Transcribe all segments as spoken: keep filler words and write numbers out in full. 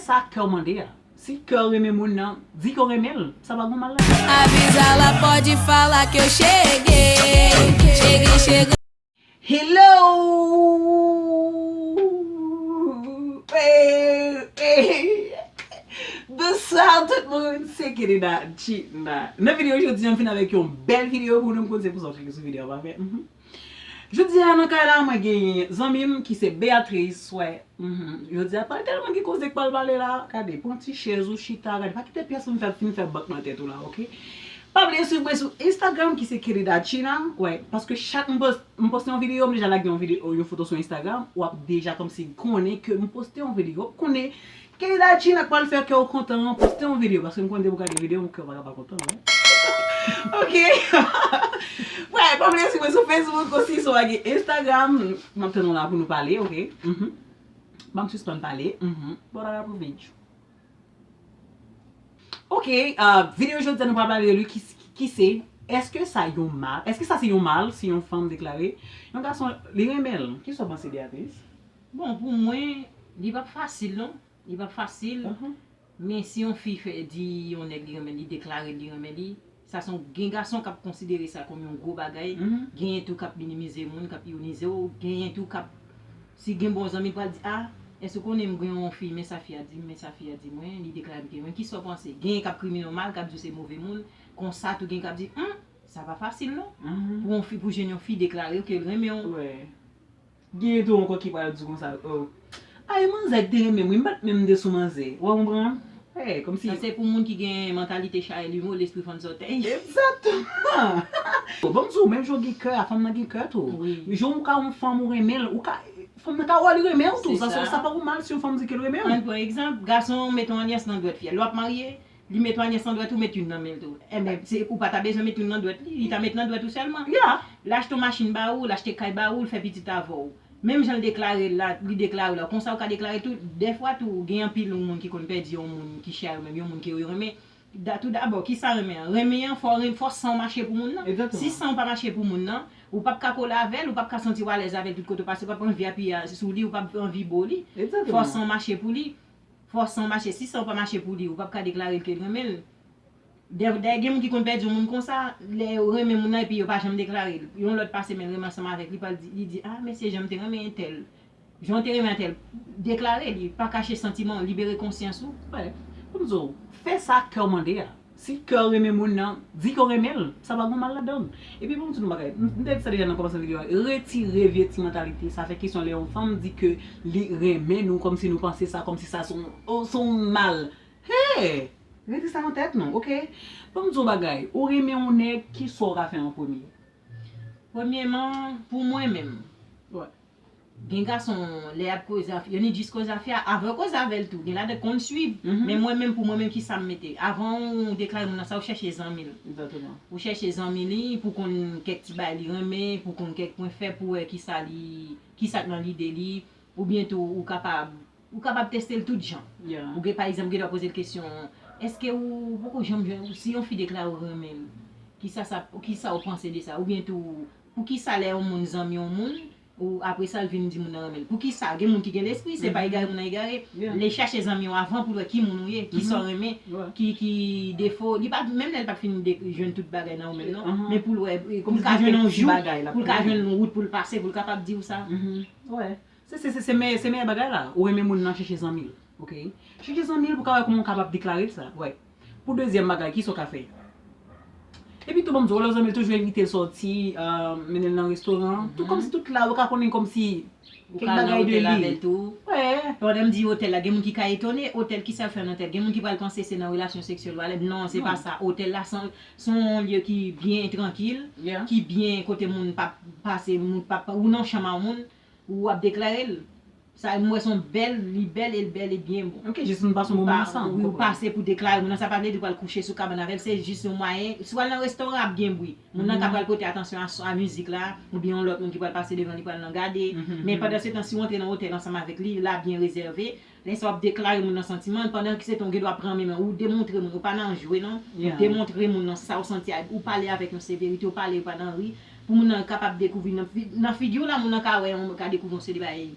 Sa kè w mande a. Si kè w renmen moun nan, di ke w renmen l. Sa pa gen mal ladan. Avisa la, pode falar que eu cheguei. Cheguei, cheguei. Hello! Hey, hey. Bonswa tout moun, se Keneda China. Nan videyo jodi a, m vin avèk yon bèl videyo pou nou, m konn se pou sa w klike sou videyo a, pa vre? Mhm. Jodi a nan kay la, mwen genyen zanmi m ki se Beatrice, wè. Mhm. Jodi a pa tèlman gen koze k pral pale la. Gade, pran ti chèz ou chita, gade, pa kite pyès moun fè, fin fè bak nan tèt ou la, oke? Pa bliye swiv mwen sou Instagram ki se Keneda China, wè, paske chak m post, m poste yon videyo, m deja lage yon videyo, yon foto sou Instagram, w ap deja kòmsi konnen ke m poste yon videyo, konnen Keneda China k pral fè kè w kontan an, poste yon videyo, paske m konnen depi w gade videyo, kè w pa ka pa kontan, wè. Oke. Wè, pa bliye swiv mwen sou Facebook osi, sou Instagram. M ap tann nou la pou nou pale, oke? Mhm. Ban m sispann pale. Mhm. Bon, la pou videyo. Oke, uh, videyo jodi a nou pral pale de li ki, ki se, èske sa yon mal? Èske sa se yon mal si yon fanm deklare yon gason li renmen l? Kisa w panse, Beatrice? Bon, pou mwen, li p ap fasil non. Li p ap fasil. Men si yon fi fè di yon nèg li renmen li, deklare li renmen li, sa se yon, gen gason k ap konsidere sa kòm yon gwo bagay, genyen tou k ap minimize moun, k ap ironize w, genyen tou k ap, si gen bon zanmi l pral di, a, èske w konnen m gen yon fi, men sa fi a di m, men sa fi a di mwen, li deklare m ke mwen, kisa w panse? Genyen k ap kriminòl mal, k ap di w se move moun, konsa tou gen k ap di, hum, sa pa fasil non. Pou yon fi, pou jwenn yon fi deklare w ke l renmen w. Genyen tou ankò ki pral di w konsa, oh, ay, manzè te renmen m wi, m pa t menm de sou manzè. Ou konprann? Hey, kòmsi. Sa se pou moun ki gen mantalite chaye limo, lespri fann sòtèy. Egzakteman! Bon, ban m di w, menm jan w gen kè a, fanm nan gen kè tou. Wi. Jan w ka yon fanm ou renmen l, ou ka, fanm nan ka wè li renmen w tou. Sa, sa pa yon mal si yon fanm di ke l renmen w. Ann pran egzanp, gason mete yon alyans nan dwèt fi a. Lè w ap marye, li met yon alyans nan dwèt ou, met youn nan men l tou. Enben, se, ou pa ta bezwen met youn nan dwèt li, li ta met nan dwèt ou sèlman. Yeah. L achte yon machin ba ou, l achte kay ba ou, l fè pitit avè w. Menm jan l deklare l la, li deklare w la, konsa ou ka deklare tou. Dèfwa tou, gen anpil moun ki konn pèdi yon moun ki chè a yo menm, yon moun ke yo renmen. Da, tou dabò, kisa renmen an? Renmen an, fò, fò san w mache pou moun nan. Egzakteman. Si san w pa mache pou moun nan, ou p ap ka kole avè l, ou p ap ka santi w alèz avè l tout kote w pase, ou p ap anvi apiye sou li, ou p ap anvi bo li. Egzakteman. Fò san w mache pou li. Fò san w mache, si san w pa mache pou li, ou p ap ka deklare l ke l renmen l. Dè, dèyè gen moun ki konn pèdi yon moun konsa, lè yo renmen moun nan epi yo pa janm deklare l. Yon lòt pase men l renmen ansanm avèk li, pral di, li di, a, mesye, jan m te renmen entèl, jan w te renmen entèl, deklare li, pa kache santiman w, libere konsyans ou. Wè, pou m di w, fè sa kè w mande a. Si kè w renmen moun nan, di ke w renmen l, sa pa gen mal ladan l. Epi pou m di nou bagay, m, m te di sa deja nan kòmansman videyo a, retire vye ti mantalite sa, fè kesyon lè yon fanm di ke li renmen nou, kòmsi nou panse sa, kòmsi sa se yon, oh, se yon mal. Hey! Retire sa nan tèt nou, oke? Ban m di w bagay, ou renmen yon nèg, kisa w ka fè an premye? Premyeman, pou mwen menm, Gen gason, lè y ap koze afè, yo ni jis koze afè a, avan yo koze avè l tou, gen ladan k konn swiv. Men mwen menm, pou mwen menm, kisa m mete? Avan w deklare moun nan sa, ou chèche zanmi l. Ou chèche zanmi li pou konn kèk ti bagay li renmen, pou konn kèk pwen fèb, pou wè kisa li, kisa k nan lide li, oubyen tou ou kapab, ou kapab teste l tout jan. Ou gen, pa egzanp, gen dwa poze l kesyon, èske ou poko janm jwenn, si yon fi deklare w renmen l, kisa sa, kisa w panse de sa? Oubyen tou, poukisa lè yon moun zanmi yon moun, ou apre sa l vin di moun nan renmen l. Poukisa? Gen moun ki gen lespri, se pa egare moun nan egare. Li chache zanmi w avan pou l wè ki moun ou ye, kisa w renmen, ki, ki defo. Li pa, menm lè l pa t fin jwenn tout bagay nan ou menm non, men pou l wè, pou l ka jwenn yon jou, pou l ka jwenn yon wout pou l pase, pou l kapab di w sa. Wè. Se, se, se, se mèyè, se mèyè bagay la. Ou renmen moun nan, chèche zanmi l. Oke? Chèche zanmi l pou w ka wè kòman w kapab deklare l sa. Wè. Pou dezyèm bagay, kisa w ka fè? Epi tou, ban m di w, lè w zanmi l toujou envite l sòti, mennen l nan restoran. Tou kòmsi tout la, ou ka konnen kòmsi kèk bagay de li. Ou ka nan otèl avè l tou. Wè. Pandan m di otèl la, gen moun ki ka etone, otèl kisa l fè nan otèl? Gen moun ki pral panse se nan relasyon seksyèl ou ale. Non, se pa sa. Otèl la, se yon, se yon lye ki byen trankil, ki byen kote moun p ap pase, moun p ap, ou nan chanm a yon moun, ou ap deklare l. Sa, m wè se yon bèl, li bèl e l bèl e byen bon. Ok, jis nou pase yon moman ansanm. Ou pase pou deklare moun nan, sa pa vle di w pral kouche sou kabann avè l, se jis yon mwayen. Si w al nan restoran, ap gen bri. Moun nan ka pral pote atansyon a, a mizik la, oubyen yon lòt moun ki pral pase devan li pral nan gade. Men pandansetan, si w antre nan otèl ansanm avèk li, la byen rezève. Lè sa w ap deklare moun nan santiman l, pandan ki se tan w gen dwa pran men men, ou demontre moun, ou pa nan jwe non. Ou demontre moun nan sa w santi a, ou pale avèk yon severite, ou pale pa nan ri, pou moun nan kapab dekouvri nan fi-, nan figi w la, moun nan ka wè yon, ka dekouvri yon seri de bagay.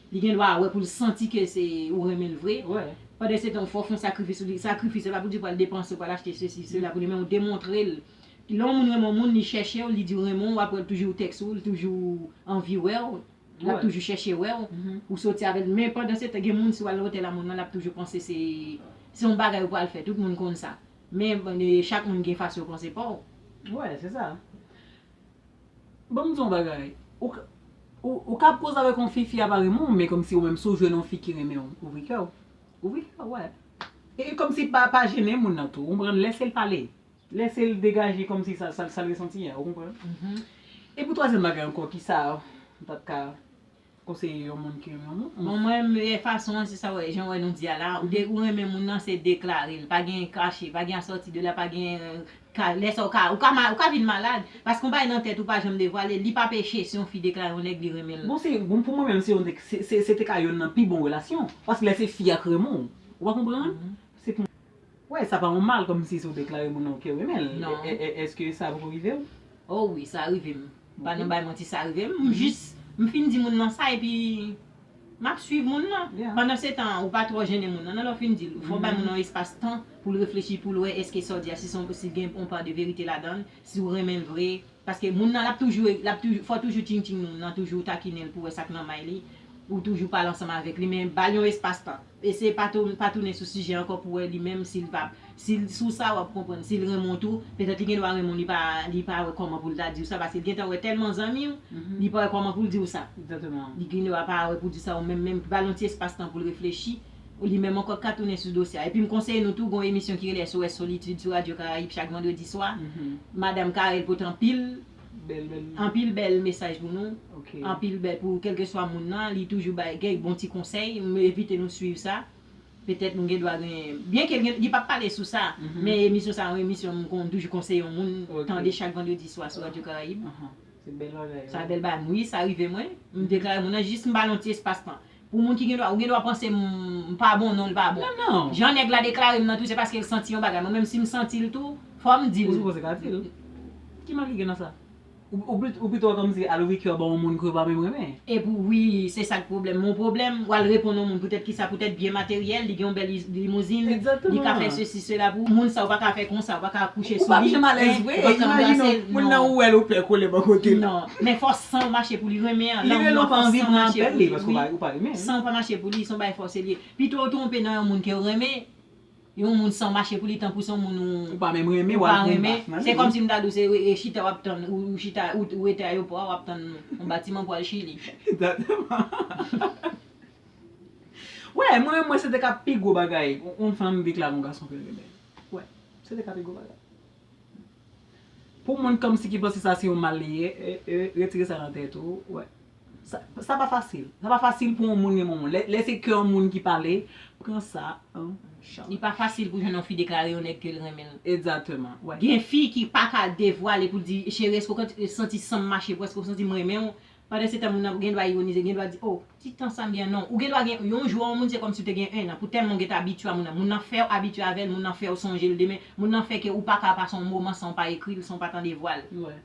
Li gen dwa wè pou l santi ke se ou renmen l vre. Pandan se tan, fò w fè yon sakrifis, ou di sakrifis, se pa pou di w pral depanse, w pral achte sesi, sela pou li, men ou demontre l. Lè yon moun renmen yon moun, li chèche w, li di w renmen w, apre l toujou tèks ou, li toujou anvi wè w, l ap toujou chèche wè w, pou soti avè l. Men pandan se tan, gen moun, si w al nan otèl a moun nan, l ap toujou panse se, se yon bagay ou pral fè, tout moun konn sa. Men, bon, e, chak moun gen fason yo panse pa w. Wè, se sa. Ban m di w yon bagay. Ou, ou, ou ka ap koze avèk yon fi, fi a pa renmen w, men kòmsi ou menm si w jwenn yon fi ki renmen w, ouvri kè w. Ouvri kè w, wè. E kòmsi pa, pa jennen moun nan tou, ou konprann? Lèse l pale. Lèse l degaje kòmsi sa, sa, sa l resanti a, ou konprann? E pou twazyèm bagay ankò, kisa m ta t ka konseye yon moun ki renmen yon moun? Bon, mwen, meyè fason an, se sa, wè, jan wè nou di a la, ou de, ou renmen moun nan, se deklare l. Pa gen kache, pa gen asòti de la, pa gen, euh, ka, lè sa ou ka, ou ka, ma- ou ka vin malad. Paske yon bagay nan tèt ou pa janm devwale, li pa peche si yon fi deklare yon nèg li renmen l. Bon, se, bon, pou mwen menm, se yon, se, se, se te ka youn nan pi bon relasyon. Paske lè se fi a k renmen w, ou pa konprann? Se pou Wè, sa pa yon mal kòmsi si w deklare moun nan ke w renmen l. Non. E- e- Èske sa poko rive w? Oh wi, sa rive m. Pa nan bay manti, sa rive m. M jis, m fin di moun nan sa, epi m ap swiv moun nan. Pandan se tan, ou pa twò jennen moun nan. Nan lè w fin di l, fò w bay moun nan yon espas tan pou l reflechi, pou l wè èske sa w di a, si se yon, si gen yon pa de verite ladan l, si w renmen l vre. Paske moun nan, l ap toujou, l ap toujou, fò w toujou tching tching moun nan, toujou takinen l pou wè sa k nan may li, ou toujou pale ansanm avèk li, men ba l yon espas tan. Eseye pa tou- pa tounen sou sijè ankò pou wè li menm si l pa, si l sou sa w ap konprann, si l renmen w tou, petèt li gen dwa renmen w, li pa, li pa wè kòman pou l ta di w sa, paske l gentan wè tèlman zanmi w, li pa wè kòman pou l di w sa. Li gen dwa pa wè pou di sa, ou menm, menm ba l yon ti espas tan pou l reflechi. Li menm ankò k ka tounen sou dosye a. Epi m konseye nou tou, gon emisyon ki rele S O S Solitude sou Radyo Karayib chak vandredi swa. Madanm Carel pote anpil, anpil bèl mesaj pou nou. Anpil bèl pou kèlkeswa moun nan, li toujou bay gen bon ti konsèy. M envite nou swiv sa. Petèt nou gen dwa gen, byen ke l gen- li p ap pale sou sa, men emisyon sa yon emisyon m konn toujou konseye yon moun tande chak vandredi swa sou Radyo Karayib. Se bèl bagay. Sa bèl bagay, wi, sa rive mwen. M deklare moun nan, jis m ba l yon ti espas tan. Pou moun ki gen dwa, ou gen dwa panse m, m pa bon, non, l pa bon. Non, non. Jan nèg la deklare m nan tou, se paske l santi yon bagay. Mwen menm, si m santi l tou, fò m di l. Ou sipoze ka di l. Ki mal ki gen nan sa? Ou, ou plit- ou pito kòmsi al ouvri kè w ba yon moun ke w pa menm renmen. Epi wi, se sa k pwoblèm. Yon pwoblèm, w al reponn yon moun, poutèt kisa, poutèt byen materyèl, li gen yon bèl li- limouzin, li ka fè sesi, sela pou moun sa, ou pa ka fè konsa, ou pa ka kouche sou li. Ou p ap janm alèz vre. Imajine w, moun nan ou wè l, ou pè kole bò kote l. Non, men fò san w mache pou li renmen an. Li rele w pa anvi pran apèl li, paske ou pa renmen. San w pa mache pou li, se yon bagay fòse li ye. Pito w twonpe nan yon moun ke w renmen, yon moun san w mache pou li, tankou se yon moun ou pa menm renmen, w al pran baf nan men li. Se kòmsi m ta di w se re- e chita w ap tann, ou, ou chita, ou, ou rete ayewopò a, w ap tann yon batiman pou al Chili. Egzakteman. Wè, mwen, mwen, se te ka pi gwo bagay. Yon, yon fanm deklare yon gason ke l renmen. Wè, se te ka pi gwo bagay. Pou moun kòmsi ki panse sa se yon mal li ye, e- e- retire sa nan tèt ou. Wè. Sa, sa pa fasil. Sa pa fasil pou yon moun renmen yon moun. Lè, lè se kè yon moun ki pale, pran sa an chaj. Li pa fasil pou jwenn yon fi deklare yon nèg ke l renmen l. Egzakteman. Wè. Gen fi ki pa ka devwale pou l di, cheri, èske w santi san m mache pou, èske w santi m renmen w? Pandan se tan moun nan gen dwa ironize, gen dwa di, oh, ti tan sa m gen an, non. Ou gen dwa gen, yon jou, yon moun se kòmsi w te gen en an, pou tèlman w gentan abitye a moun nan. Moun nan fè w abitye avè l, moun nan fè w sonje l demen, moun nan fè ke ou pa ka pase yon moman san w pa ekri l, san w pa tande vwa l. Wè.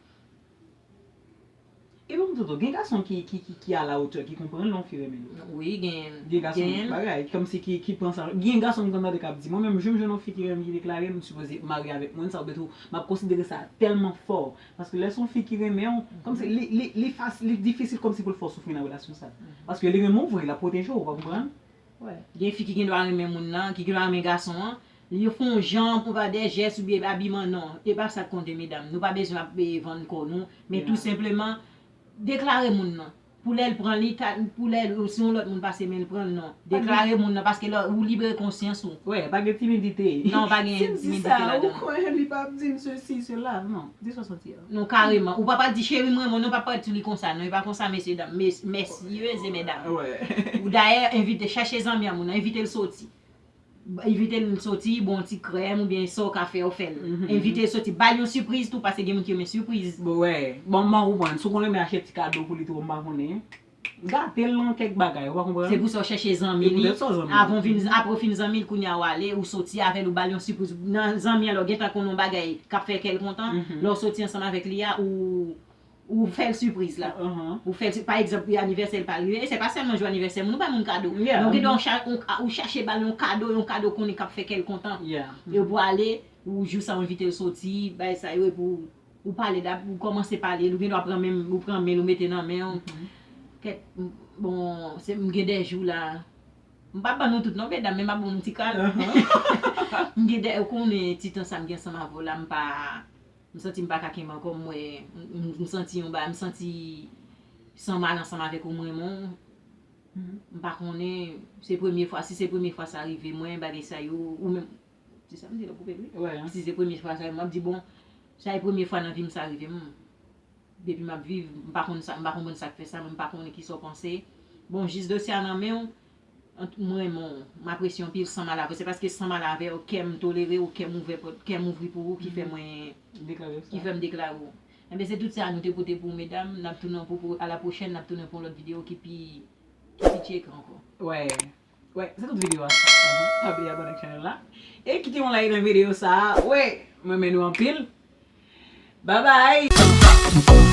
E bon, Toto, gen gason ki, ki, ki, ki a la otè, ki konprann lè yon fi renmen l. Wi, gen, gen gason, bagay, kòmsi ki, ki pran sa. Gen gason m konn tande k ap di, mwen menm, jou m jwenn yon fi ki renmen, ki deklare m sipoze marye avèk moun sa, oubyen tou, m ap konsidere sa tèlman fò. Paske lè se yon fi ki renmen w, kòmsi li, li, li fas- li difisil kòmsi pou l fè w soufri nan relasyon sa. Paske li renmen w vre, l ap pwoteje w, ou pa konprann? Gen fi ki gen dwa renmen moun nan, ki gen dwa renmen gason an, li fè yon jan, pou pa de jès oubyen abiman, non. E pa sa k konte, medam. Nou pa bezwen ap, e, vann kò nou, men tou senpleman, deklare moun nan. Pou lè l pran li, ta- pou lè l- si yon lòt moun pase men l pran l, non. Deklare moun nan, paske lè ou libere konsyans ou. Wè, pa gen timidite. Non, pa gen timidite ladan l. Si m di sa, ou kwè li p ap di m sesi, sela, non. Di sa w santi a. Non, kareman. Ou pa pral di, cheri, m renmen w, non, pa pral di li konsa, non. E pa konsa, mesye dam. Mes- mesye e medam. Ou dayè, envite, chèche zanmi a moun nan, envite l soti. Envite l soti, ba w yon ti krèm oubyen sa w ka fè, w fè l. Envite l soti, ba l yon sipriz tou, paske gen moun ki renmen sipriz. Bon, wè. Bon, m pa konprann. Si w konn renmen achte ti kado pou li tou, m pa konnen. Gate l nan kèk bagay, ou pa konprann? Se pou sa w chèche zanmi li. Avan w vin, apre w fin zanmi l, kounye a w ale, ou soti avè l, ou ba l yon sipriz. Nan zanmi an, lè w gentan konn yon bagay k ap fè kè l kontan, lè w soti ansanm avèk li a, ou, Ou fè l sipriz la. Uhum. Ou fè l, pa egzanp, anivèsè l pa rive. E se pa sèlman jou anivèsè moun, ou pa moun kado. Yeah. Donk, ou, cha- ou, ou chache ba l yon kado, yon kado konnen k ap fè kè l kontan. Yeah. E pou ale, ou jou sa ou envite l soti, bay sa yo, epi ou, ou pale, dap- ou kòmanse pale, ou gen dwa pran men, ou pran men l, ou mete nan men w. Kèt, bon, se, m gen de jou la, m pa ban nou tout non, medam, men m ap ban nou ti kal. M gen de, ou konnen ti tan sa m gen ansanm avè w la, m pa, m santi m pa ka kenbe ankò, m wè, m, m, m santi yon ba, m santi san mal ansanm avèk ou, m renmen w. M pa konnen, se premye fwa, si se premye fwa sa rive mwen, bagay sa yo, ou menm, se sa m di la, koupe l, wi. Ouais. Si se premye fwa sa, m ap di, bon, sa e premye fwa nan vi m sa rive m. Depi m ap viv, m pa konn sa, m pa konprann sa k fè sa, men m pa konnen kisa w panse. Bon, jis dosye a nan men w, ant- m renmen w, m apresye w anpil, san mal avè w. Se paske san mal avè w, kè m tolere w, kè m ouvè pòt, kè m ouvri pou ou, ki fè mwen, Deklare ki sa. Fè m deklare w. Enben, se tout sa nou te pote pou ou, medam. N ap tounen pou, pou, a la pwochèn, n ap tounen pou yon lòt videyo ki pi, ki pi tcheke ankò. Ouais. Ouais, se tout videyo a sa. Pa bliye abòne ak chanèl la. E kite yon like nan videyo sa. Ouais, mwen renmen nou anpil. Bye bye.